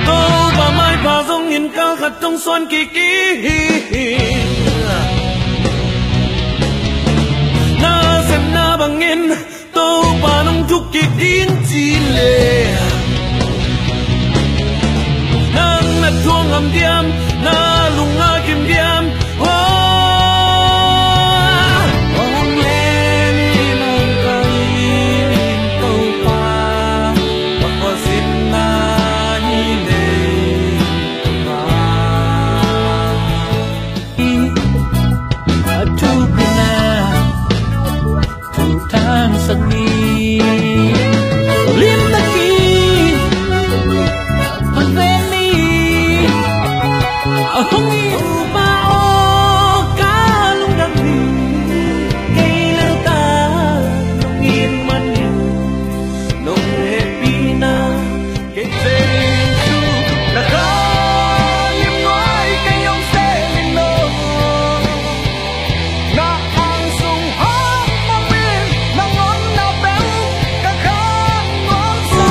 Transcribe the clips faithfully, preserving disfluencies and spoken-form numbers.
Topa maipha zongin kal khat hong suan kik in. Na sepna bangin Topa nong thuk kik ding ci leh, nang na thuak ngam diam, na lung a kim diam? Hong len in, hong kal in, Topa, ka khuazitna hi leh. A thupina thu thangsak ni. Limtakin hong ven ni. A hong it Topa aw, ka lungdam hi. Kei nang ta nong it manin, nong hehpihna kei zeng su. Na kha lim nuai kei hong sem in aw. Na ang sung hong om in, na ngonna bel ka khan ngawng sa.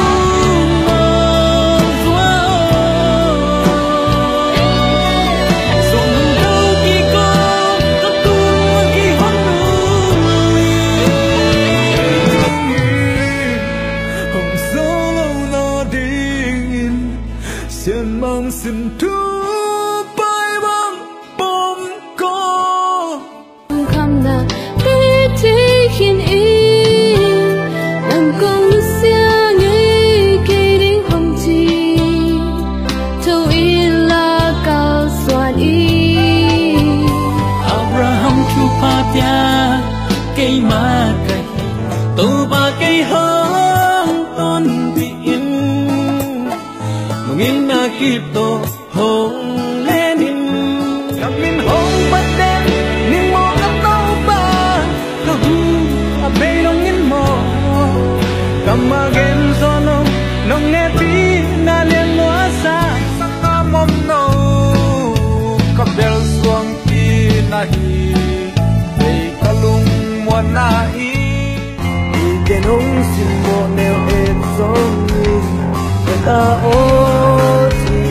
Sung do ki ko, ka tung ki hong nu. Hong solo na dingin Sian Mang Sin Thu Pai Bang pom ko. Khamna te thei khin in, nang kong nusia ngei kei ding om ci. Tho in la kalsuan in. Abraham thupha pia keimah ka hi, Topa kei hong tonpih in. Nong itna kip tawh hong len in. Ka min hong phat den ning maw ka Topa, ka hu a bei dongin maw, ka ma gen zaw nong, nong hehpihna lian nuasa. Sang a mom no ka bel suang kina hi, ei ka lungmuanna hi. I gen hong simmawh neu et zongin, ka ta aw ci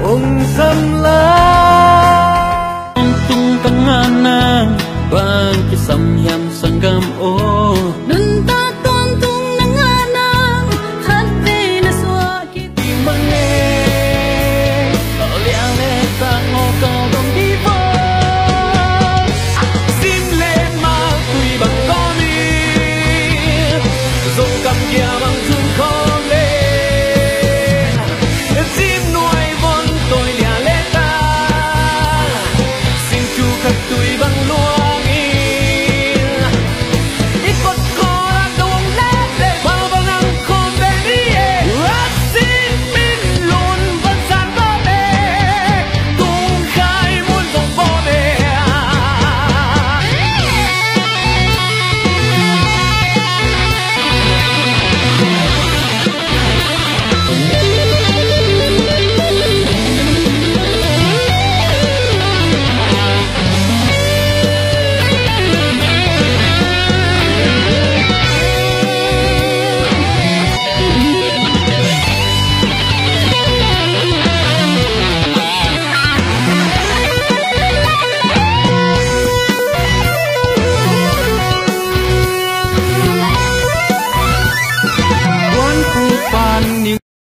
hong sam la. Hong tung ka ngah nang bang kisam hiam sanggam aw.